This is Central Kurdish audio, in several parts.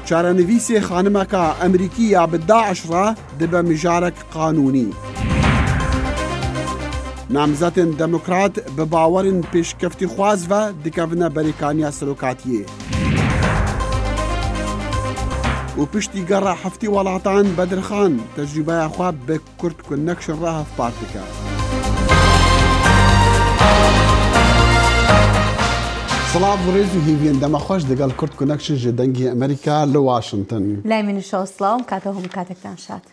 Çarenivîsê xanimeka Amerîkî ya bi DAIŞ re dibe mijarek qanûnî. Namzetên Demokrat bi bawerên pêşkeftîxwaz ve dikevine berêkaniya serokatiyê. Û piştî gera heftî welatan Bedirxan tecrûbeya xwe bi Kurd Connection re hevpar dike. Silav û rêz û hêviyên dema xweş digel Kurd Connection ji Dengê Amerîka li Washington. Lay min şew silav kate hûn katektan şad.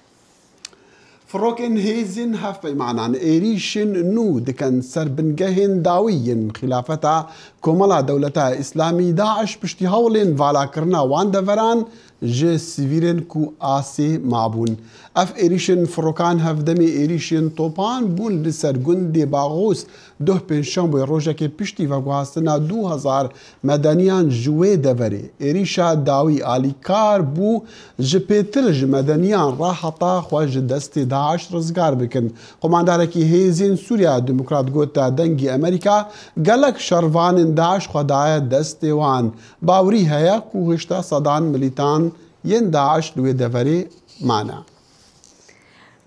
Firokên hêzên hevpeymanan êrîşên nû dikin ser bingehên dawî yên xîlafeta Komela Dewleta Îslamî DAIŞ piştî hewlên valakirina wan deveran ji sivîlên ku asê mabûn. Ev êrîşên firokan hevdemê êrîşên topan bûn li ser gundê Baxoz duh pêncşemboyê rojekê piştî veguhastina 2000 medeniyan ji wê deverê. Êrîşa dawî alîkar bû ji pêtir ji medeniyan re heta xwe ji destê DAIŞ rizgar bikin. Komandarekî Hêzên Sûriya Demokrat got Dengê Amerîka gelek şervanên DAIŞ xwe daye destê wan. Bawerî heye ku hişta sedan milîtan yên DAIŞ li wê deverê mane.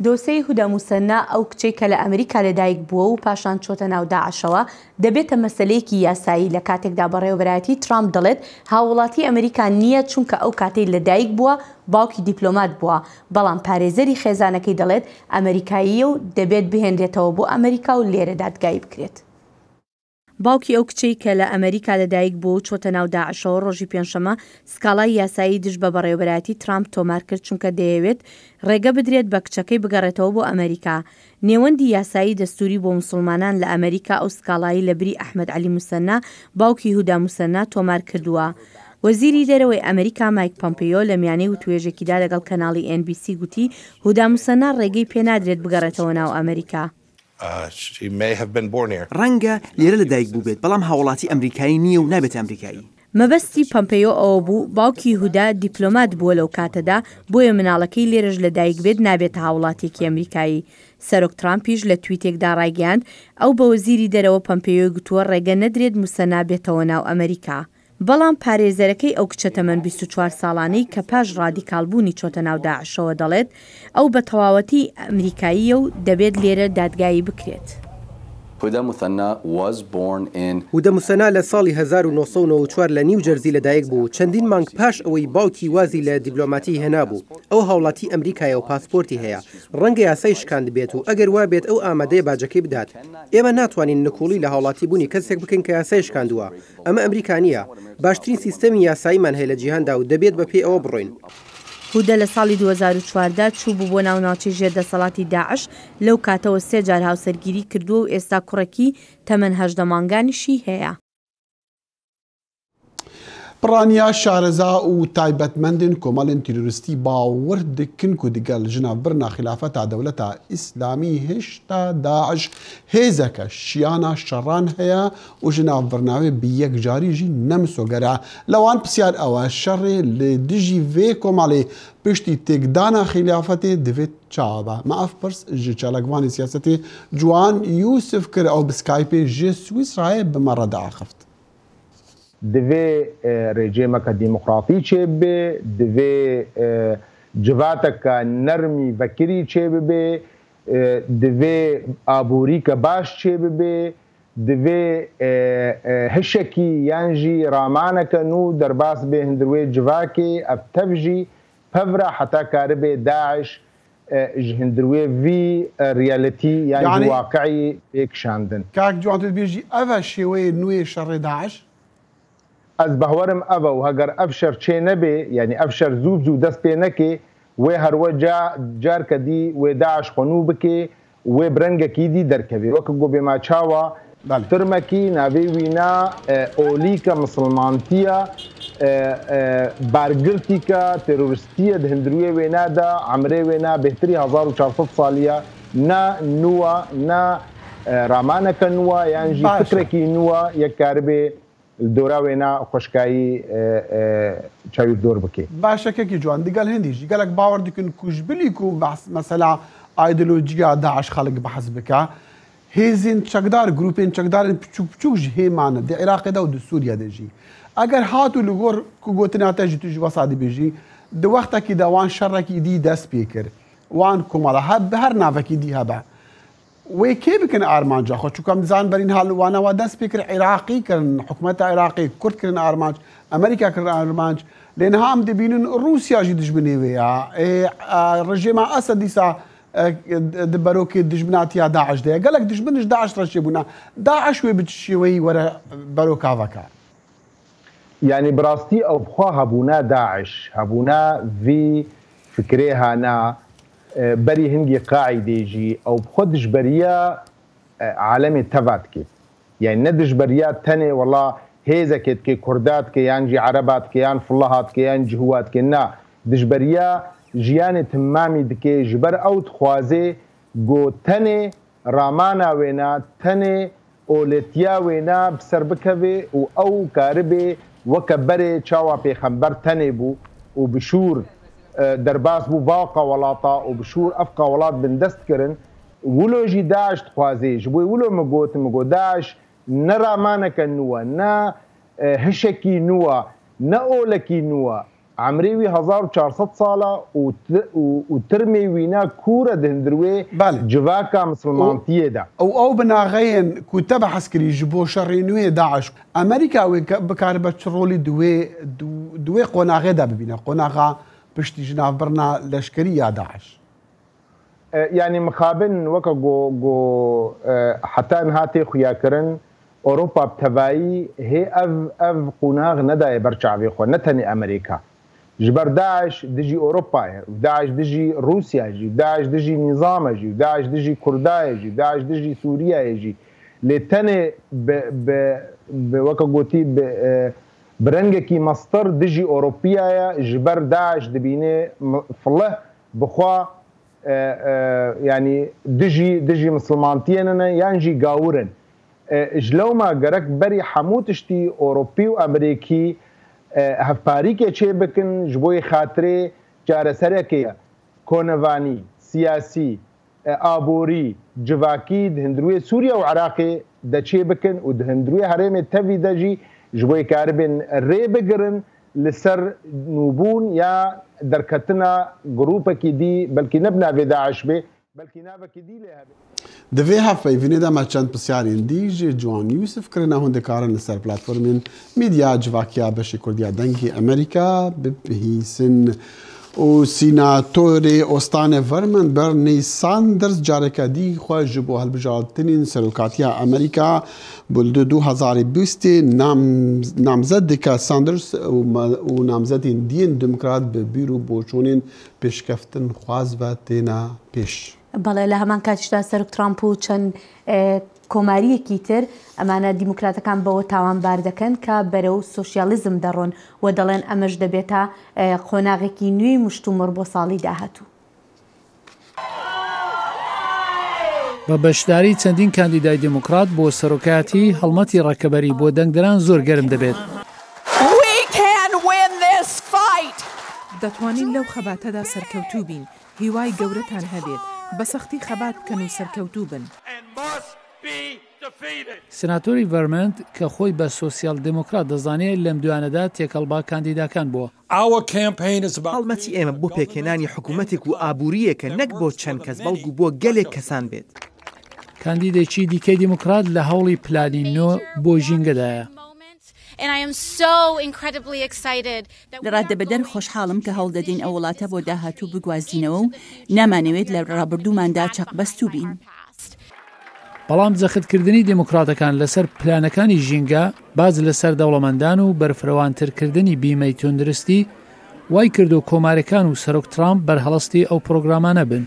دۆسێی هودا موسەننا، ئەو کچەی کە لە ئەمریکا لەدایک بووە و پاشان چۆتە ناو داعشەوە، دەبێتە مەسەلەیەکی یاسایی لە کاتێکدا بەڕێوەبەرایەتی ترامپ دەڵێت هاووڵاتی ئەمریکا نییە چونکە ئەو کاتەی لەدایک بووە باوکی دیپلۆمات بووە، بەڵام پارێزەری خێزانەکەی دەڵێت ئەمریکاییە و دەبێت بهێنرێتەوە بۆ ئەمریکا و لێرە دادگایی بکرێت. باوکی ئەو کچەی کە لە ئەمەریکا لەدایک بووە و چۆتە ناو داعشەوە ڕۆژی پێنجشەممە سکاڵای یاسایی دژ بە بەڕێوەبەرایەتی ترامپ تۆمار کرد چونکە دەیەوێت ڕێگە بدرێت بە کچەکەی بگەڕێتەوە بۆ ئەمەریکا. نێوەندی یاسایی دەستووری بۆ موسڵمانان لە ئەمەریکا ئەو سکاڵایەی لە بری ئەحمەد عەلی موسەننا باوکی هودا موسەننا تۆمار کردووە. وەزیری دەرەوەی ئەمەریکا مایک پەمپێیۆ لە میانەی وتوێژێکیدا لەگەڵ کەناڵی ئێن بی سی گوتی هودا موسەننا ڕێگەی پێنادرێت بگەڕێتەوە ناو ئەمەریکا. ڕەنگە لێرە لەدایک بووبێت، بەڵام هاوڵاتی ئەمریکایی نییە و نابێتە ئەمریکایی. مەبەستی پەمپێیۆ ئەوە بوو، باوکی هودا دیپلۆمات بووە لەو کاتەدا، بۆیە مناڵەکەی لێرەش لەدایک بێت نابێتە هاوڵاتیەکی ئەمریکایی. سەرۆک ترامپیش لە تویتێکدا ڕایگەیاند، ئەو بە وەزیری دەرەوە پەمپێیۆی گوتووە ڕێگە نەدرێت موسەنا بێتەوە ناو ئەمریکا. بەڵام پارێزەرەکەی ئەو کچە تەمەن 24 ساڵانەی کە پاش ڕادیکاڵبوونی چۆتە ناو داعشەوە دەڵێت، ئەو بە تەواوەتی ئەمریکاییە و دەبێت لێرە دادگایی بکرێت. Huda Muthanna was born in. هودە موسەنا لە ساڵی 1994 لە نیو جەرزی لەدایک بوو، چەندین مانگ پاش ئەوەی باوکی وازی لە دیبلۆماتی هێنابوو. ئەو هاوڵاتی ئەمریکایە و پاسپۆرتی هەیە. ڕەنگە یاسای شکاندبێت و ئەگەر وابێت ئەو ئامادەیە باجەکەی بدات. ئێمە ناتوانین نکوڵی لە هاوڵاتیبوونی کەسێک بکەین کە یاسای شکاندووە. ئەمە ئەمریکا نییە. باشترین سیستەمی یاساییمان هەیە لە جیهاندا و دەبێت بەپێی ئەوە بڕۆین. هودە لە ساڵی 2014 چووبوو بۆ ناو ناوچەی ژێر دەسەڵاتی داعش، لەو کاتەوە سێ جار هاوسەرگیری کردووە و ئێستا کوڕێکی تەمەن 18 مانگانیشی هەیە. Piraniya şareza û taybetmendên komelên terorîstî bawer dikin ku digel ji navbirina xîlafeta Dewleta Îslamî hêşta DAIŞ hêzeke şiyana şeran heye û ji navbirina wê bi yekcarî jî nemisoger e. Li wan pisyar ew e şerê li dijî vê komelê piştî têkdana xîlafetê divê çawa be. Me ev pirs ji çalakvanê siyasetê Ciwan Yûsif kir ew bi Skypeê ji Swîsrayê bi me re diaxift. Divê rejîmeke demokratî çêbibe, divê civateke nermî vekirî çêbibe, divê aborîke baş çêbibe, divê hişekî yan jî ramaneke nû derbas bê hundirwê civakê, ev tev jî pevra heta karibê DAIŞ ji hundirwê vî reality yan jî waqiî pê kişandin. Kak Ciwan tu dibêjî ev e şêweyê nû yê şerê DAIŞ? Ez bawerim ev e û heger ev şer çê nebe, yanî ev şer zû bi zû dest pê neke, wê herwe careke dî wê DAIŞ xwe nû bike û wê bi rengekî dî derkeve. Weke ku bê ma çawa tirmekî navê wî na olîke misilmantiya bargirtîke terorîstiye di hundirûyê wê na de emrê wê na bêhtirî 1400 saliye na nû na ramaneke nû yan jî fikrekî nû yek karibê dora wê na xweşkayî çawî dor bike. Baş e kekî Ciwan, digel hindî jî gelek bawer dikin ku ji bilî ku mesela aîdeolojiya DAIŞ xelk behs bike, Hêzên çekdar, grûpên çekdarên piçûk piçûk jî hê mane di Iraqê de û di Sûriye de jî. Eger hat û li gor ku gotina te jî tu jî wesa dibêjî, di wextekî de wan şerekî dî dest pê kir. Wan komala he bi her navekî dî hebe. Wê kê bikin armanca xwe? Çunku em dizanin berî niha li wana wa dest pê kir Iraqî kirin, hikûmeta Iraqê, Kurd kirin armanc, Amerîka kirin armanc. Lê niha em dibînin Rûsya jî dijminê wê ye. Rejîma Esed dîsa Di berokê dijminatiya DAIŞ de ye. Gelek dijmin ji DAIŞ re çêbûne. DAIŞ wê bi çi şêweyî were beroka veke? Yanî bi rastî ew bi xwe hebûna DAIŞ, hebûna vî fikirê hana berî hingî Qaîdê jî ew bi xwe dijberiya alemê teva dike. Yanî ne dijberiya tenê wela hêzekê dike, kurda dike yan jî ereba dike yan filaha dike yan cihûwa dike na. Dijberiya jiyanê timamî dike ji ber ew dixwaze ku tenê ramana wêna, tenê oletiya wêna bi ser bikeve û ew karibê weke berê çawa pêxember tenê bû û bi şûr derbas bû vaqa welata û bi şûr evqa welat bindest kirin Wilo jî DAIŞ dixwaze. Ji bo wilo min got, min got DAIŞ ne ramaneke nû e, ne hişekî nû e, ne olekî nû e. Emrê wî 1400 sal e û û tirmê wî ne kûr e di hundirwê civaka misilmantiyê de. Û ew binaxeyên ku te behs kirî ji bo şerê nû yê DAIŞ, Amerîka wê bikaribe çi rolî di wê di wê qonaxê de bibîne, qonaxa piştî jinavbirina leşkerî ya DAIŞ? Yanî mixabin weke ku ku heta niha tê xuyakirin Ewropa bi tevayî hê ev ev qonax nedaye ber çavê xwe ne tenê Amerîka. Ji ber DAIŞ dijî Ewropa ye û DAIŞ dijî Rûsya jî û DAIŞ dijî nîzam e jî û DAIŞ dijî Kurda ye jî û DAIŞ dijî Sûriye ye jî lê tenê bi bi bi weke gotî bi bi rengekî mestir dijî Ewropiya ye ji ber DAIŞ dibîne filih Bi xwe yanî dijî dijî misilmantiyê ne yan jî gawir in. Ji lewma gerek berî hemû tiştî Ewropî û Amerîkî hevparîkê çêbikin ji bo yê xatirê çareserekê konevanî, siyasî, aborî, civakî di hundirûyê Sûriye û Iraqê de çêbikin û di hundirûyê herêmê tevî de jî ji bo yê karibên rê bigirin li ser nûbûn ya derketina grûpekî dî belkî ne bi navê DAIŞ bê belkî navekî dî lê hebe. Di vê hevpeyvînê de me çend pirsyarên dî ji Ciwan Yûsif kirine hûn dikarin li ser platformên mîdya civakî ya beşê Kurdî ya Dengê Amerîka bibihîsin. Û sînatorê Ostanê Vermont Bernie Sanders careke dî xwe ji bo hilbijartinên serokatiya Amerîka bi di 2020 ê namzed dike. Sanders û namzedên dî yên Demokrat bi bîr û boçûnên pêşkeftinxwaz ve têne pêş. Belê li heman katîş de Serok Trump û çend کۆمارییەکی تر ئەمانە دیموکراتەکان بەوە تاوانبار دەکەن کە بەرەو سۆسیالیزم دەڕۆن و دەڵێن ئەمەش دەبێتە قۆناغێکی نوێی مشتومڕ بۆ ساڵی داهاتوو. بە بەشداری چەندین کاندیدای دیموکرات بۆ سەرۆکایەتی، هەڵمەتی ڕەکەبەری بۆ دەنگدەران زۆر گەرم دەبێت. دەتوانین لەو خەباتەدا سەرکەوتوو بین هیوای گەورەتان هەبێت، بە سەختی خەبات بکەن و سەرکەوتوو بن. سناتۆری ڤەرمەنت کە خۆی بە سۆسیال دێمۆکرات دەزانێ، لەم دوایانەدا تێکەڵ بە کاندیداکان بووە. هەڵمەتی ئێمە بۆ پێکهێنانی حکوومەتێک و ئابوورییەکە نەک بۆ چەند کەس بەڵکو بۆ گەلێک کەسان بێت. کاندیدێکی دیکەی دیموکرات لە هەوڵی پلانی نۆ بۆ ژینگەدایە. لە ڕادەبەدەر خۆشحاڵم کە هەوڵدەدەین ئەو وڵاتە بۆ داهاتوو بگوازینەوە و نامانەوێت لە ڕابردووماندا چەقبەستوو بین. بەڵام جەختکردنی دیموکراتەکان لەسەر پلانەکانی ژینگە، باج لەسەر دەوڵەمەندان و بەرفرەوانترکردنی بیمەی توندرستی، وای کردووە کۆماریەکان و سەرۆک ترامپ بەرهەڵستی ئەو پرۆگرامانە بن.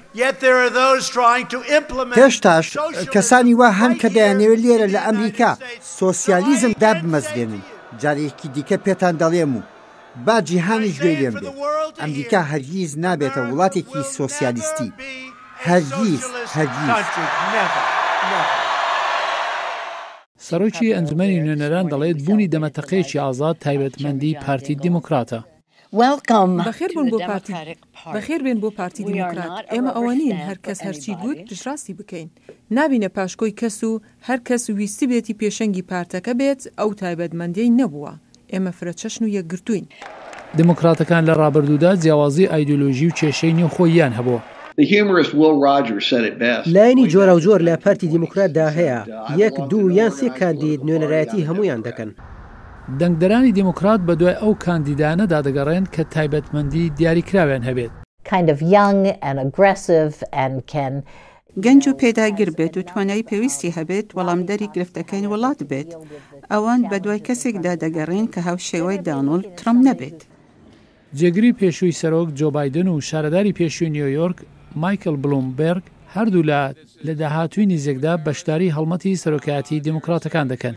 هێشتاش کەسانی وا هەن کە دەیانەوێت لێرە لە ئەمریکا سۆسیالیزم دابمەزرێنن، جارێکی دیکە پێتان دەڵێم و با جیهانیش گوێی لێم بێت، ئەمریکا هەرگیز نابێتە وڵاتێکی سۆسیالیستی، هەرگیز، هەرگیز. سەرۆکی ئەنجومەنی نوێنەران دەڵێت بوونی دەمەتەقێکی ئازاد تایبەتمەندی پارتی دیموکراتە. بەخێربوون بۆ پارتی بەخێربێن بۆ پارتی دیموکرات، ئێمە ئەوە نین هەر کەس هەرچی گوت پشتڕاستی بکەین، نابینە پاشکۆی کەس و هەر کەس ویستبێتی پێشەنگی پارتەکە بێت ئەو تایبەتمەندیەی نەبووە، ئێمە فرەچەشن و یەکگرتووین. دیموکراتەکان لە ڕابردوودا جیاوازی ئایدۆلۆژی و کێشەی نێوخۆییان هەبووە. لایەنی جۆراوجۆر لە پارتی دیموکراتدا هەیە، یەک، دوو یان سێ کاندید نوێنەرایەتی هەموویان دەکەن. دەنگدەرانی دیموکرات بەدوای ئەو کاندیدانەدا دەگەڕێن کە تایبەتمەندی دیاریکراویان هەبێت. Kind of young and aggressive and can. گەنج و پێداگر بێت و توانای پێویستی هەبێت وەڵامدەری گرفتەکانی وڵات بێت. ئەوان بەدوای کەسێکدا دەگەڕێن کە هاوشێوەی دانۆڵد ترەمپ نەبێت. جێگری پێشووی سەرۆک جۆ بایدن و شارەداری پێشووی نیۆیۆرک مایکڵ بلومبێرگ هەردوولا لە داهاتووی نیزێکدا بەشداری هەڵمەتی سەرۆکایەتی دیموکراتەکان دەکەن.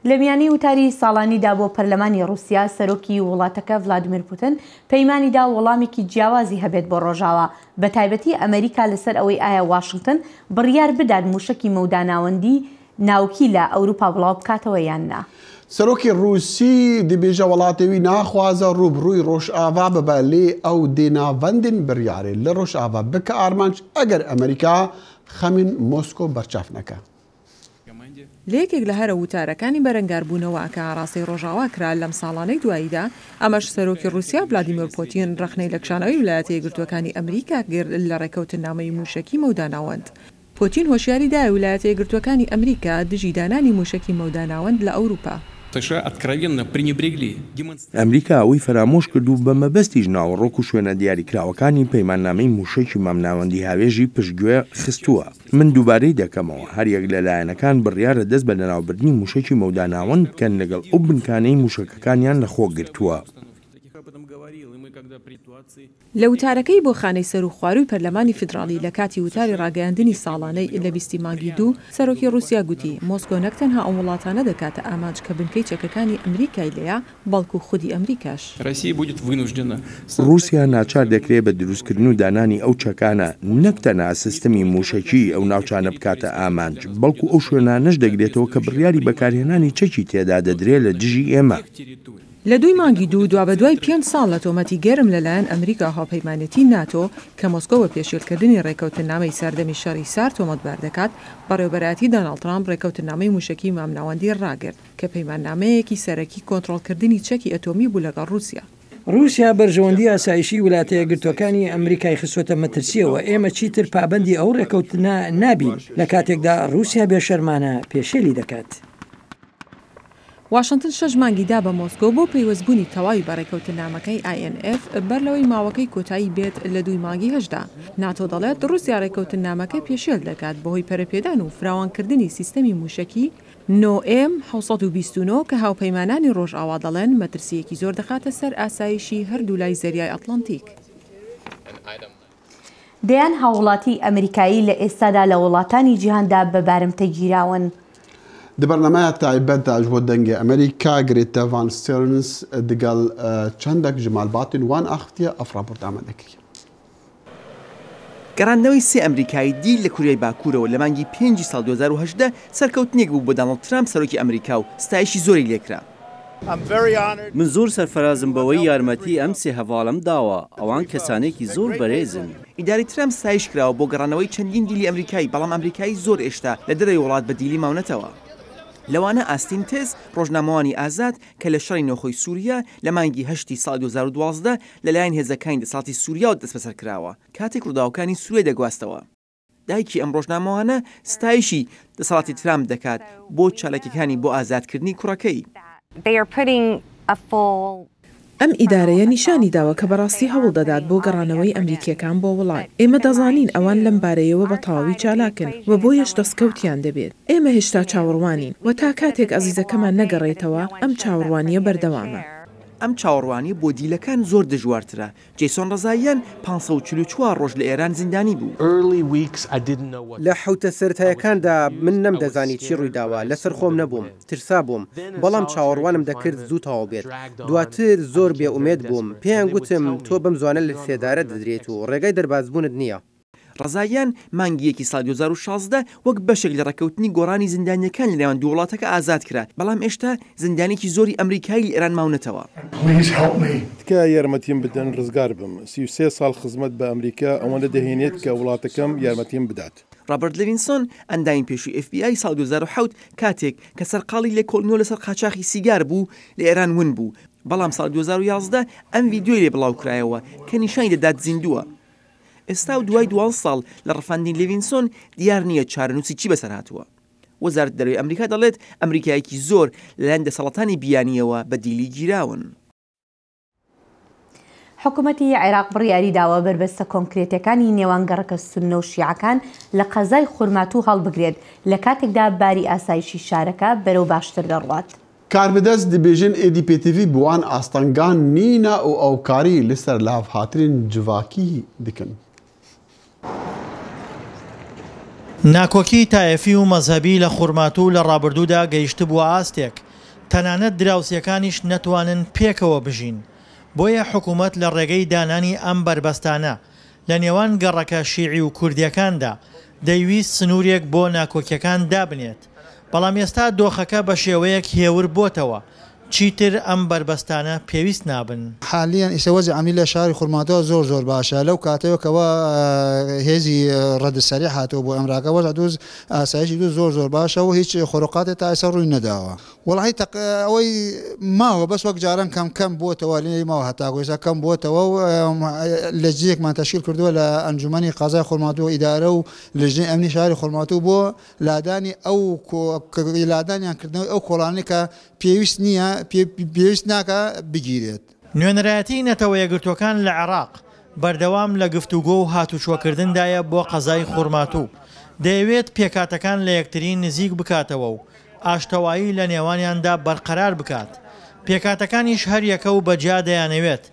لە میانی وتاری ساڵانیدا بۆ پەرلەمانی ڕووسیا، سەرۆکی وڵاتەکە ڤلادیمیر پوتن پەیمانی دا وەڵامێکی جیاوازی هەبێت بۆ ڕۆژاوا، بەتایبەتی ئەمەریکا لەسەر ئەوەی ئایا واشنگتن بڕیار بدات مووشەکی مەودا ناوەندی ناوکی لە ئەوروپا بڵاو بکاتەوە یان نا. سەرۆکی ڕووسی دبێژە وڵاتێ وی ناخوازە ڕووبڕووی ڕۆژئاڤا ببە لێ ئەو دێ ناڤەندێن بڕیارێ لە ڕۆژئاڤا بکە ئارمانج ئەگەر ئەمریکا خەمێن مۆسکۆ بەرچاف نەکە. لە یەکێک لە هەرە وتارەکانی بەرەنگاربوونەوە کە ئاڕاستەی ڕۆژاوا کرا لەم ساڵانەی دواییدا، ئەمەش سەرۆکی ڕووسیا ڤلادیمێر پۆتین ڕەخنەی لە کشانەوەی ولایەتە یەکگرتووەکانی ئەمریکا گرت لە ڕێککەوتننامەی مووشەکی مەودا ناوەند. پۆتین هۆشیاری دایە ولایەتە یەکگرتووەکانی ئەمریکا دژی دانانی مووشەکی مەودا ناوەند لە ئەوروپا. ئەمریکا ئەوەی فەرامۆش کرد و بە مەبەستیش ناوەڕۆک و شوێنە دیاریکراوەکانی پەیماننامەی مووشەکی مامناوەندی هاوێژی پشتگوێ خستووە. من دووبارەی دەکەمەوە، هەریەک لە لایەنەکان بڕیارە دەست بە لەناوبردنی مووشەکی مەودا ناوەند بکەن لەگەڵ ئەو بنکانەی مووشەکەکانیان لەخۆ گرتووە. لە وتارەکەی بۆ خانەی سەروو خوارووی پەرلەمانی فیدراڵی لە کاتی وتاری ڕاگەیاندنی ساڵانەی لە 20 ی مانگی دوو، سەرۆکی ڕووسیا گوتی، مۆسکۆ نەک تەنها ئەو وڵاتانە دەکاتە ئامانج کە بنکەی چەکەکانی ئەمریکای لێیە، بەڵکو خودی ئەمریکاش. ڕووسیا ناچار دەکرێ بە دروستکردن و دانانی ئەو چەکانە نەک تەنها سیستمی مووشەکیی ئەو ناوچانە بکاتە ئامانج، بەڵکو ئەو شوێنانەش دەگرێتەوە کە بڕیاری بەکارهێنانی چەکی تێدا دەدرێ لە دژی ئێمە. لە دووی مانگی دوو دوابەدوای پێنج ساڵ لە تۆمەتی گەرم لەلایەن ئەمریکا و هاوپەیمانێتی ناتۆ کە مۆسکۆ بە پێشێلکردنی ڕێککەوتننامەی سەردەمی شەڕی سارد تۆمەتبار دەکات، بەڕێوەبەرایەتی داناڵد ترامپ ڕێککەوتننامەی مووشەکی مامناوەندی ڕاگرت کە پەیماننامەیەکی سەرەکی کۆنترۆڵکردنی چەکی ئەتۆمی بوو لەگەڵ ڕووسیا. ڕووسیا بەرژەوەندی ئاسایشی ویلایەتە یەکگرتووەکانی ئەمریکای خستووەتە مەترسییەوە، ئێمە چیتر پابەندی ئەو ڕێککەوتنە نابین، لە کاتێکدا ڕووسیا بێشەرمانە پێشێلی دەکات. واشنتن شەش مانگی دا بە مۆسکۆ بۆ پەیوەستبوونی تەواوی بە ڕێککەوتننامەکەی INF بەر لەوەی ماوەکەی کۆتایی بێت لە دووی مانگی هەشتدا. ناتۆ دەڵێت ڕووسیا ڕێککەوتننامەکە پێشێل دەکات بەهۆی پەرەپێدان و فراوانکردنی سیستەمی مووشەکی نۆ ئێم 729 کە هاوپەیمانانی ڕۆژئاوا دەڵێن مەترسییەکی زۆر دەخاتە سەر ئاسایشی هەردوولای زەریای ئەتڵەنتیک. دەیان هاووڵاتیی ئەمریکایی لە ئێستادا لە وڵاتانی جیهاندا بە بارمتە گیراون. دە بەرنامەیا تایبەت دا ژ بۆ دەنگێ ئەمریکا گرێتە ڤان ستێرنس دگەڵ چەندەک ژ مالباتێن وان ئاخفتیە ئەف ڕاپۆرت ئامادە کریە. گەڕاندنەوەی سێ ئەمریکایی دیل لە کوریای باکوورەوە لە مانگی پێنجی ساڵ 2018 سەرکەوتنێک بوو بۆ دانڵد ترامپ سەرۆکی ئەمریکا و ستایشی زۆری لێکرا. من زۆر سەرفرازم بەوەی یارمەتی ئەم سێ هەڤاڵەم داوە، ئەوان کەسانێکی زۆر بەرێزن. ئیدارەی ترەمپ ستایش کراوە بۆ گەڕانەوەی چەندین دیلی ئەمریکایی، بەڵام ئەمریکایی زۆر ئێشتا لە دەرەوەی وڵات بە دیلی ماونەتەوە. لەوانە ئاستین تێس، ڕۆژنامەوانی ئازاد کە لە شەڕی نێوخۆی سوریا لە مانگی هەشتی ساڵی 2012 لەلایەن هێزەکانی دەسەڵاتی سوریاوە دەستبەسەر کراوە کاتێک ڕووداوەکانی سوریای دەگواستەوە. دایکی ئەم ڕۆژنامەوانە ستایشی دەسەڵاتی ترامپ دەکات بۆ چالاکیەکانی بۆ ئازادکردنی کوڕەکەی. ئەم ئیدارەیە نیشانی داوە کە بەڕاستی هەوڵ دەدات بۆ گەڕانەوەی ئەمریکییەکان بۆ وڵات. ئێمە دەزانین ئەوان لەم بارەیەوە بە تەواوی چالاکن و بۆیەش دەستکەوتیان دەبێت. ئێمە هێشتا چاوەڕوانین و تا کاتێک ئازیزەکەمان نەگەڕێتەوە، ئەم چاوەڕوانییە بەردەوامە. ئەم چاوەڕوانییە بۆ دیلەکان زۆر دژوارترە، جەیسۆن ڕەزاییان 544 ڕۆژ لە ئێران زیندانی بوو. لە حەوتە سەرەتایەکاندا من نەمدەزانی چی ڕوویداوە، لەسەر خۆم نەبووم، ترسابووم، بەڵام چاوەڕوانم دەکرد زوو تەواو بێت. دواتر زۆر بێ ئومێد بووم، پێیان گوتم تۆ بەم زوانە لە سێدارە دەدرێیت و ڕێگای دەربازبوونت نییە. ڕەزاییان مانگی یەکی ساڵی 2016 وەک بەشێک لە ڕێککەوتنی گۆڕانی زیندانییەکان لە نێوان دوو وڵاتەکە ئازاد کرا، بەڵام ئێشتا زیندانییەکی زۆری ئەمریکایی لە ئێران ماونەتەوە. تکایە یارمەتیم بدەن ڕزگار بم، 33 ساڵ خزمەت بە ئەمریکا ئەوەندە دەهێنێت کە وڵاتەکەم یارمەتیم بدات. ڕابەرت لێڤینسۆن، ئەندامی پێشووی ئێف بی ئای ساڵی 2007 کاتێک کە سەرقاڵی لێکۆڵینەوە لەسەر قاچاخی سیگار بوو لە ئێران ون بوو، بەڵام ساڵی 2011 ئەم ڤیدیۆی لێ بڵاوکرایەوە کە نیشانی دەدات زیندووە. ئێستا و دوای 12 ساڵ لە ڕفاندنی لێڤینسۆن دیار نییە چارەنووسی چی بەسەر هاتووە. وەزارەتی دەرەوەی ئەمریکا دەڵێت ئەمریکایەکی زۆر لەلایەن دەسەڵاتانی بیانییەوە بە دیلی گیراون. حکومەتی عێراق بڕیاریداوە بەربەستە کۆنکرێتیەکانی نێوان گەڕەکە سوننە و شیعەکان لە قەزای خورماتوو هەڵبگرێت، لە کاتێکدا باری ئاسایشی شارەکە بەرەو باشتر دەڕوات. کاربدەست دبێژن ئێدی پێتڤی bi wan astengan nîne û ew karî li ser lihevhatinên civakî dikin. ناکۆکی تایەفی و مەزهەبی لە خورماتوو لە ڕابردوودا گەیشتبووە ئاستێک تەنانەت دراوسێکانیش نەتوانن پێکەوە بژین، بۆیە حکومەت لە ڕێگەی دانانی ئەم بەربەستانە لە نێوان گەڕەکە شیعی و کوردییەکاندا دەیویست سنوورێک بۆ ناکۆکیەکان دابنێت، بەڵام ئێستا دۆخەکە بە شێوەیەک هێور بۆتەوە چیتر ئەم بەربەستانە پێویست نابن. حالیەن ئیسە وەزع ئەمنی لە شاری خورماتوە زۆر زۆر باشە لەو کاتەوە کەوا هێزی رەد سەریع هاتووە بۆ ئەمراکە وەزع دوز ئاسایشی دوز زۆر زۆر باشە و هیچ خروقاتێ تا ئێستا ڕووی نەداوە. وەڵاهی تەق ئەوەی ماوە بەس وەک جاران کەم کەم بۆتەوە لێی ماوە هەتاکو ئێستا کەم بۆتەوە و لەجنەیەکمان تەشکیل کردووە لە ئەنجومەنی قەزای خورماتوو ئیدارە و لجنەی ئەمنی شاری خورماتوو بۆ لادانی ئەو لادان یان کردنەوەی ئەو کۆڵانەی کە پێویست نییە پێویست ناکا بگیرێت. نوێنەرایەتی نەتەوە یەکگرتووەکان لە عێراق بەردەوام لە گفتوگۆ و هاتوچۆکردندایە بۆ قەزای خورماتوو، دەیەوێت پێکهاتەکان لە یەکتری نزیک بکاتەوە و ئاشتەوایی لە نێوانیاندا بەرقەرار بکات، پێکهاتەکانیش هەریەکە و بەجیا دەیانەوێت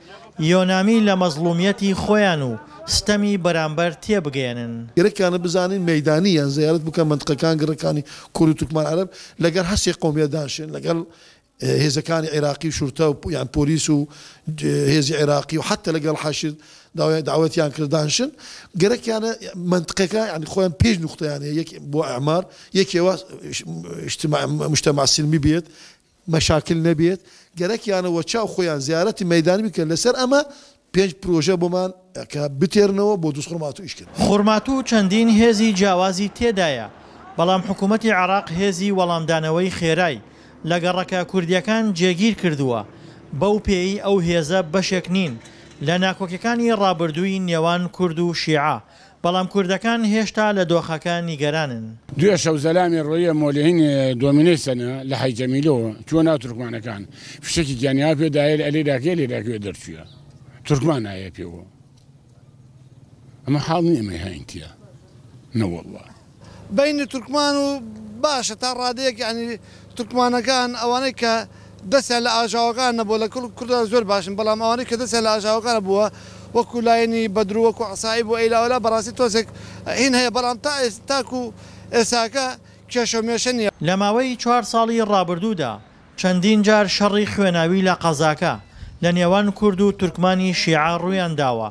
یۆنامی لە مەزڵومیەتی خۆیان و ستەمی بەرامبەر تێبگەیەنن. گەرەکیانە بزانین مەیدانی یان زیارەت بکەن مەنتقەکان گڕکانی کورد و تورکمان عەرەب لەگەڵ هەر سێ قەومیە دانشن لەگەڵ هێزەکانی عێراقی و شورتە و یان پۆلیس و هێزی عێراقی و حەتتا لەگەڵ حەشد داوەتیان کرد دانشن گەرەکیانە مەنتقەکە یانی خۆیان پێش نوختەیان هەیە یەک بۆ ئەعمار یەکێ وا اجتماع مجتمع سلمی بێت مەشاکل نەبێت گەرەکیانە وە چاو خۆیان زیارەتی مەیدانی بکەن لەسەر ئەمە پێنج پرۆژە بۆمان کە بتێرنەوە بۆ دوزخورماتوو ئیش کردن. خورماتوو چەندین هێزی جیاوازی تێدایە، بەڵام حکومەتی عێراق هێزی وەڵامدانەوەی خێرای لە گەڕەکە کوردییەکان جێگیر کردووە، بەو پێیەی ئەو هێزە بەشێک نین لە ناکۆکیەکانی ڕابردووی نێوان کورد و شیعە، بەڵام کوردەکان هێشتا لە دۆخەکە نیگەرانن. دوێ شەو زەلامی ڕۆیە مۆلێین دۆمینەی سەنە لە حەی جەمیلۆ چووە ناو تورکمانەکان فشەکی گیانی ها پێ دایە لە ئەلێ داکەیە لێ داکەوێ دەرچووە تورکمان نایە پێوە ئەمە حاڵ نیە ئەمەی هاین تیا نەوەڵڵا. بەینی تورکمان و باشە تا ڕادەیەک یانی تورکمانەکان ئەوانەی کە دەستیان لە ئاژاوەکان نەبووە لە کڵ کوردا زۆر باشن بەڵام ئەوانەی کە دەستیان لە ئاژاوەکان بووە وەکو لایەنی بەدر و وەکو عەسائیب و ئەیلاوەلا بەڕاستی تۆزێک هین هەیە بەڵام تا تاکو ئێساکە کێشە و مێشە نیە. لە ماوەی چوار ساڵی ڕابردوودا چەندین جار شەڕی خوێناوی لە قەزاکە لە نێوان کورد و تورکمانی شیعە ڕوویانداوە،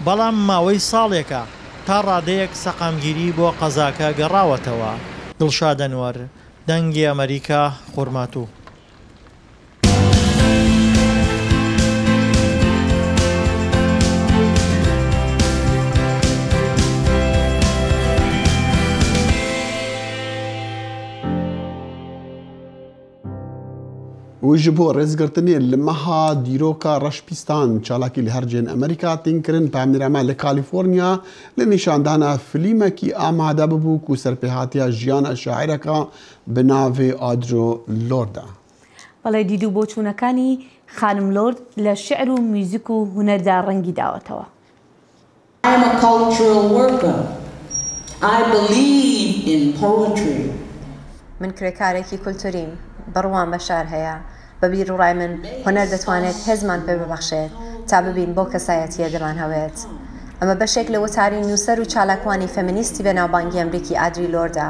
بەڵام ماوەی ساڵێکە تا ڕادەیەک سەقامگیری بۆ قەزاکە گەڕاوەتەوە. دڵشاد ئەنوەر، دەنگی ئەمەریکا، خورماتوو. Û ji bo rêzgirtinê li meha dîroka reşpîstan çalakî li her cihên Amerîka tên kirin. Peyamnêra me li Kalîforniya li nîşandana filîmekî amade bibû ku serpêhatiya jiyana şaireka bi navê Audre Lorde e. بەڵێ دید و بۆچوونەکانی خانم لۆرد لە شیعر و میوزیک و هونەردا ڕەنگی داوەتەوە. I am a cultural worker. I believe in poetry. من کرێکارێکی کولتووریم، بڕوام بە شار هەیە. بە بیروڕای من هونەر دەتوانێت هێزمان پێ ببەخشێت تا ببین بەو کەسایەتییە دەمانهەوێت. ئەمە بەشێک لە وتاری نووسەر و چالاکوانی فێمینیستی بەناوبانگی ئەمریکی ئادری لۆردە.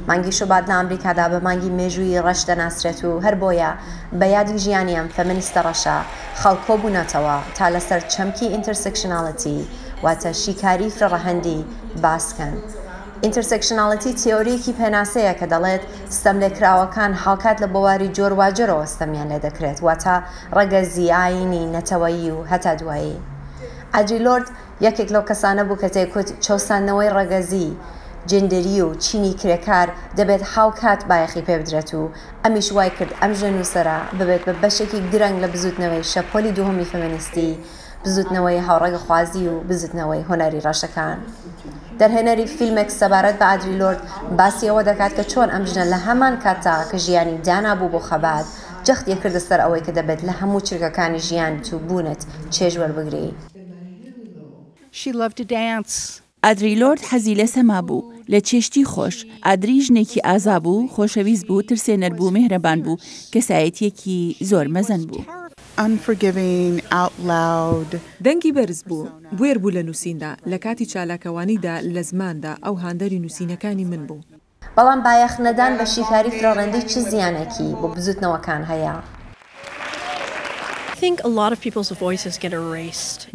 مانگی شوبات لە ئەمریکادا بە مانگی مێژوویی ڕەش دەناسرێت و هەر بۆیە بە یادی ژیانی ئەم فێمینیستە ڕەشە خەڵک کۆبوونەتەوە تا لەسەر چەمکی intersectionality. واتە شیکاریی فرەڕەهەندی، باس کەن. Intersectionality تیۆرییەکی پێناسەیە کە دەڵێت ستەملێکراوەکان هاوکات لە بواری جۆرواجۆرەوە ستەمیان لێدەکرێت، واتە ڕەگەزی، ئایینی، نەتەوەیی و هەتا دوایی. ئادری لۆرد یەکێک لەو کەسانە بوو کە دەیگوت چەوساندنەوەی ڕەگەزی، جێندەری و چینی کرێکار دەبێت هاوکات بایەخی پێبدرێت و ئەمیش وای کرد ئەم ژنە نووسەرە ببێت بە بەشێکی گرنگ لە بزووتنەوەی شەپۆلی دووهەمی فێمێنیستی، بزووتنەوەی هاوڕەگەخوازی و بزووتنەوەی هونەری ڕەشەکان. دەرهێنەری فیلمێک سەبارەت بە ئادری لۆرد باسی ئەوە دەکات کە چۆن ئەم ژنە لە هەمان کاتدا کە ژیانی دانابوو بۆ خەبات، جەختی کردە سەر ئەوەی کە دەبێت لە هەموو چرکەکانی ژیانت و بوونت چێژ وەربگری. She loved to dance. ئادری لۆرد حەزی لە سەما بوو، لە چێشتی خۆش. ئادری ژنێکی ئازا بوو، خۆشەویست بوو، ترسێنەر بوو، میهرەبان بوو، کەسایەتییەکی زۆر مەزن بوو. Unforgiving, out loud. دەنگی بەرز بوو، بوێر بوو لە نووسیندا، لە کاتی چالاکەوانیدا لە زماندا، ئەو هاندەری نووسینەکانی من بوو. بەڵام بایەخ نەدان بە شیکاری فرەڕەندی چ زیانێکی بۆ بزوتنەوەکان هەیە؟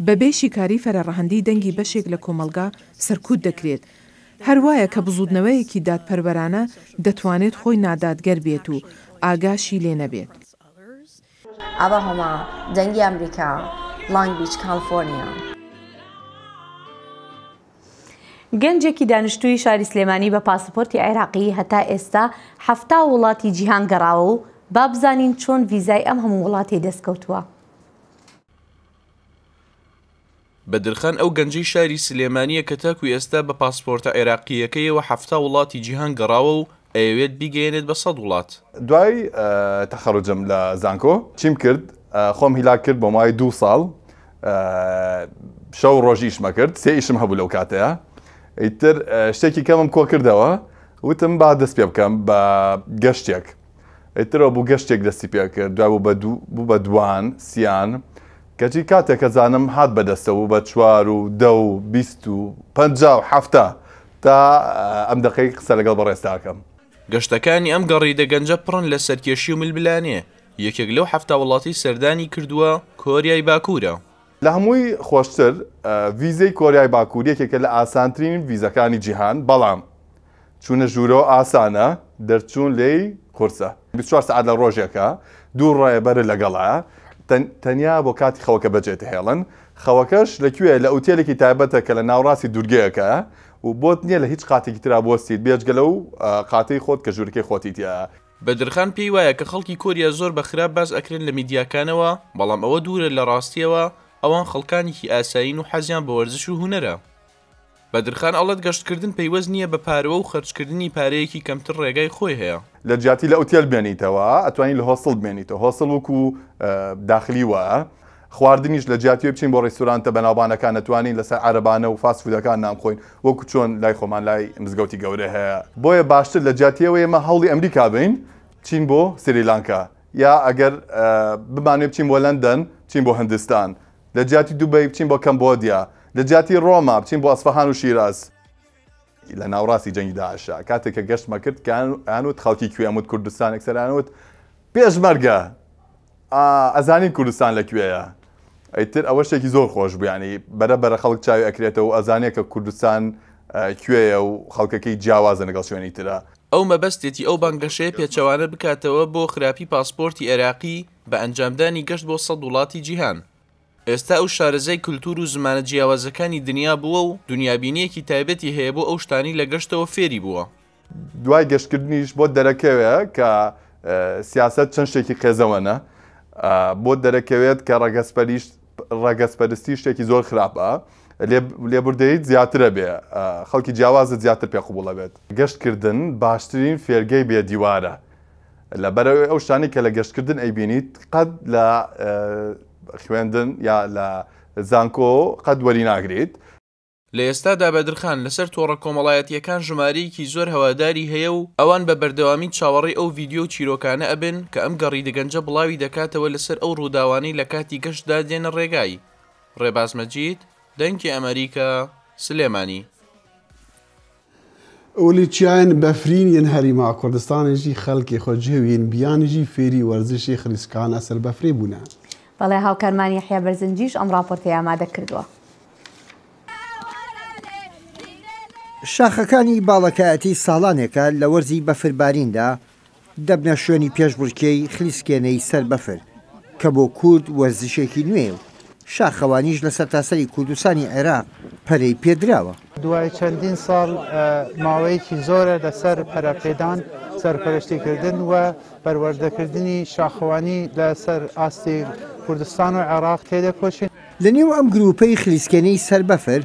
بەبێ شیکاری فرەڕەهەندی دەنگی بەشێک لە کۆمەڵگا سەرکوت دەکرێت. هەر وایە کە بزووتنەوەیەکی دادپەروەرانە دەتوانێت خۆی نادادگەر بێت و ئاگاشی لێ نەبێت. ئاڤا هۆما، دەنگی ئەمریکا، لانگ بیچ، کالیفۆرنیا. گەنجێکی دانیشتووی شاری سلێمانی بە پاسپۆرتی عێراقی هەتا ئێستا 70 وڵاتی جیهان گەڕاوە و با بزانین چۆن ڤیزای ئەم هەموو وڵاتەی دەستکەوتووە. بەدرخان ئەو گەنجەی شاری سلێمانییە کە تاکو ئێستا بە پاسپۆرتە عێراقییەکەیەوە 70 وڵاتی جیهان گەڕاوە و ئەیەوێت بیگەیەنێت بە 100 وڵات. دوای تەخەروجم لە زانکۆ چیم کرد خۆم هیلاک کرد بۆ ماوەی دوو ساڵ شەو ڕۆژ ئیشمە کرد سێ ئیشم هەبوو لەو کاتەیە ئیتر شتێکی کەمم کۆ کردەوە وتم با دەست پێ بکەم بە گەشتێک ئیترەوە بوو گەشتێک دەستی پێ کرد دوای بوو بە دوو بوو بە دوان سیان کەچی کاتێک کە زانم هات بەدەستەوە بوو بە چوار و دە و 20 و 50 و حەفتا تا ئەم دەقەی قسە لەگەڵ بەڕێزتاکەم. گەشتەکانی ئەم گەڕیدە گەنجە پڕن لە سەرکێشی و ململانێ، یەکێک لەو 70 وڵاتەی سەردانی کردووە کۆریای باکوورە. لە هەمووی خۆشتر ڤیزەی کۆریای باکوور یەکێکە لە ئاسانترین ڤیزەکانی جیهان، بەڵام چوونە ژوورەوە ئاسانە، دەرچوون لێی قورسە. 24 سەعات لە ڕۆژێکا دوو ڕێبەرت لەگەڵە، تەنیا بۆ کاتی خەوەکە بەجێتهێڵن، خەوەکەش لە کوێیە؟ لە ئوتێلێکی تایبەتە کە لە ناوەڕاستی دوورگەیەکە و بۆت نییە لە هیچ قاتێکی ترا بوەستیت بێجگە لەو قاتەی خۆت کە ژوورەکەی خۆتی تیایە. بەدرخان پێی وایە کە خەڵکی کۆریا زۆر بە خراپ باس ئەکرێن لە میدیاکانەوە، بەڵام ئەوە دوورە لە ڕاستیەوە، ئەوان خەڵکانێکی ئاسایین و حەزیان بە وەرزش و هونەرە. بەدرخان ئەڵێت گەشتکردن پەیوەست نییە بە پارەوە و خەرجکردنی پارەیەکی کەمتر ڕێگای خۆی هەیە. لە جیاتی لە ئوتێل بمێنیتەوە ئەتوانی لە هۆستڵ بمێنیتەوە، هۆستڵ وەکو داخلی وایە، خواردنیش لە جیاتی بچین بۆ ڕیستورانتە بەناوبانەکان ئەتوانین لەسەر عەرەبانە و فاست فودەکان نان بخۆین وەکو چۆن لای خۆمان لای مزگەوتی گەورە هەیە بۆیە باشتر لە جیاتی ئەوەی ئێمە هەوڵی ئەمریکا بین بچین بۆ سریلانکا یا ئەگەر بمانەوێ بچین بۆ لەندەن بچین بۆ هندستان لە جیاتی دوبەی بچین بۆ کەمبۆدیا لە جیاتی ڕۆما بچین بۆ ئەسفەهان و شیراز. لە ناوڕاستی جەنگی داعشا کاتێک کە گەشتمە کرد کە ئەیانوت خەڵکی کوێ ئەموت کوردستان یەکسەر ئەیانوت پێشمەرگە ئەزانین کوردستان لە کوێیە ئیتر ئەوە شتێکی زۆر خۆش بوو یانی بەرە بەرە خەڵک چاوی ئەکرێتەوە و ئەزانێ کە کوردستان کوێیە و خەڵکەکەی جیاوازە لەگەڵ شوێنی ترا. ئەو مەبەستێتی ئەو بانگەشەیە پێچەوانە بکاتەوە بۆ خراپی پاسپۆرتی عێراقی بە ئەنجامدانی گەشت بۆ سەد وڵاتی جیهان. ئێستا ئەو شارەزای کلتور و زمانە جیاوازەکانی دنیا بووە و دنیابینییەکی تایبەتی هەیە بۆ ئەو شتانەی لە گەشتەوە فێری بووە. دوای گەشتکردنیش بۆت دەرەکەوێ کە سیاسەت چەند شتێکی قێزەوەنە، بۆت دەرەکەوێت کە ڕەگەزپەرستی شتێکی زۆر خراپە، لێبوردەییت زیاترە بێ، خەڵکی جیاوازت زیاتر پێ قبوڵە بێت. گەشتکردن باشترین فێرگەی بێ دیوارە، لەبەرئەوەی ئەو شتانەی کە لە گەشتکردن ئەیبینیت قەت لە خوێندن یا لە زانکۆ قەت وەریناگریت. لە ئێستادا بەدرخان لەسەر تۆڕە کۆمەڵایەتییەکان ژمارەیەکی زۆر هەواداری هەیە و ئەوان بە بەردەوامی چاوەڕێی ئەو ڤیدیۆ و چیرۆکانە ئەبن کە ئەم گەڕیدە گەنجە بڵاوی دەکاتەوە لەسەر ئەو ڕووداوانەی لە کاتی گەشتدا دێنە ڕێگای. ڕێباز مەجید، دەنگی ئەمەریکا، سلێمانی. و li çiyayên befrîn yên Herêma Kurdistanê jî xelkê xwecih û yên biyanî jî fêrî werzişê xirîskana ser befrê bûne. بەڵێ هاوکارمان یەحیا بەرزنجیش ئەم ڕاپۆرتەی ئامادە کردووە. شاخەکانی باڵەکایەتی ساڵانێکە لە وەرزی بەفرباریندا دەبنە شوێنی پێشبڕکێی خلیسکێنەی سەر بەفر، کە بۆ کورد وەرزشێکی نوێیە و شاخەوانیش لە سەرتاسەری کوردستانی عێراق پەرەی پێدراوە. دوای چەندین ساڵ ماوەیەکی زۆرە لەسەر پەرەپێدان، سەرپەرشتیکردن و پەروەردەکردنی شاخەوانی لەسەر ئاستی کوردستان و عێراق تێدەکۆشین. لەنێو ئەم گرووپەی خلیسکێنەی سەر بەفر،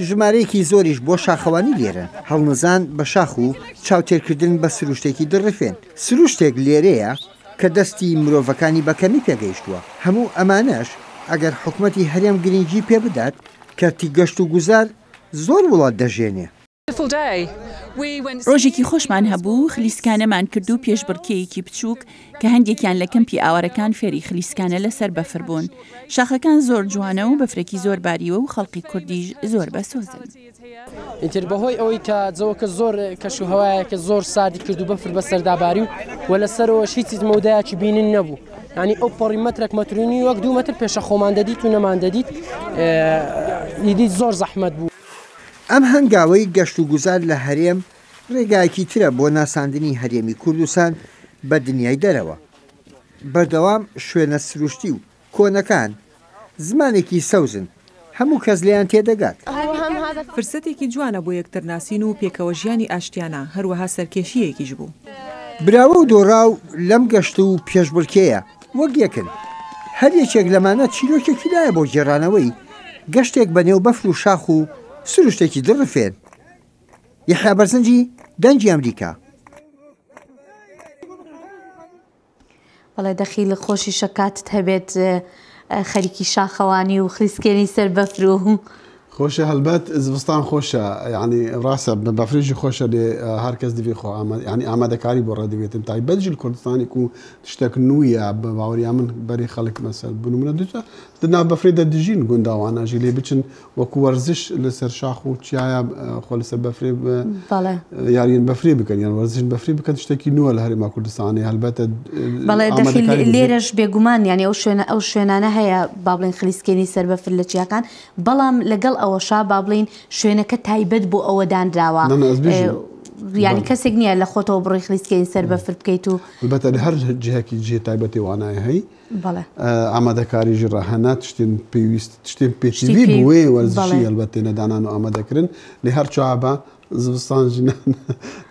ژمارەیەکی زۆریش بۆ شاخەوانی لێرەن، هەڵنزان بە شاخ و چاوتێرکردن بە سروشتێکی دڕفێن. سروشتێک لێرەیە کە دەستی مرۆڤەکانی بە کەمی پێگەیشتووە. هەموو ئەمانەش ئەگەر حکومەتی هەرێم گرنگی پێبدات، کەرتی گەشتوگوزار زۆر وڵات دەژێنێ. ڕۆژێکی خۆشمان هەبوو، خلیسکانەمان کرد و پێشبڕکێیەکی بچووک کە هەندێکیان لە کەمپی ئاوارەکان فێری خلیسکانە لەسەر بەفر بوون. شاخەکان زۆر جوانە و بەفرێکی زۆر باریوە و خەڵقی کوردیش زۆر بەسۆزن. ئیتر بەهۆی ئەوەی کە جەوەکە زۆر کەش و هەوایەکە زۆر ساردی کرد و بەفر بەسەردا باری و و لەسەرەوەش هیچ هیچ مەودایەکی بینین نەبوو یعنی ئەو پەڕی مەترێک مەترونی وەک دوو مەتر پێشە خۆمان دەدیت و نەمان دەدیت ئیدی زۆر زەحمەت بوو. ئەم هەنگاوەی گەشتوگوزار لە هەرێم ڕێگایەکی ترە بۆ ناساندنی هەرێمی کوردستان بە دنیای دەرەوە. بەردەوام شوێنە سروشتی و کۆنەکان زمانێکی سەوزن هەموو کەس لێیان تێدەگات. فرسەتێکی جوانە بۆ یەکترناسین و پێکەوەژیانی ئاشتیانە، هەروەها سەرکێشییەکیش بوو. براوە و دۆڕاو لەم گەشت و پێشبڕکێیە وەک یەکن. هەر یەکێک لەمانە چیرۆکێکی لایە بۆ گێڕانەوەی گەشتێک بە نێو بەفر و شاخ و سروشتێکی دڵڕفێن. یەحیا بەرزنجی، دەنگی ئەمریکا. بەڵێ دەخیل خۆشیشە کاتت هەبێت خەریکی شاخەوانی و خلیسکێنی سەر بەفر و. خۆشە هەلبەت زستان خۆشە یعنی ڕاستە بەفرێژی خۆشە لێ هەر کەس دەبێ خۆ یعنی ئامادەکاری بۆ ڕێدەبێتن تایبەت ژل کوردستانی و شتێک نوویە بە باوەریان من بەری خەڵک مەسەل بنمونە دوتە دنا بەفرێ دەدژین گونداوانە ژی لێ بچن وەکو وەرزش لەسەر شاخ و چیایە خۆ لەسەر بەفرێ یاریان بەفرێ بکەن یان وەرزش بەفری بکەن شتێکی نووە لە هەرێما کوردستانی هەلبەتە بەڵێ دەخیل لێرەش بێگومان یانی ئەو شوێنە ئەو شوێنانە هەیە با بڵێن خلیسکێنی سەر بەفر لە چیاکان بەڵام لەگەڵ ئەوەشا با بڵێین شوێنەکە تایبەت بۆ ئەوە دانراوە یانی کەسێک نییە لە خۆتەوە بڕۆی خلیسکێنی سەر بەفر بکەیت و البتە لە هەر جهێکی جێ تایبەتی وانای هەی ئامادەکاری ژی ڕەهەنە تشتێن پێویست تشتێن پێتیوی بوێ وەرزشی هەلبەت تێنە دانان و ئامادەکردن لێ هەر چوابە زستان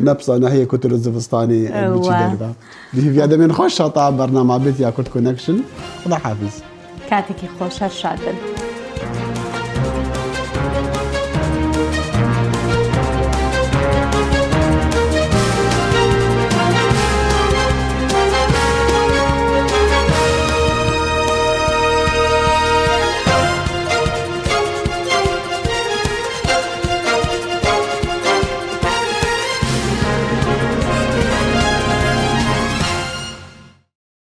نەپسانە هەیە کوتر زستانی بچی دەربە هیویا دەمێن خۆش شتا بەرنامە بێت یا کورد کۆنەکشن خدا حافظ کاتێکی خۆش هەر شاد بن.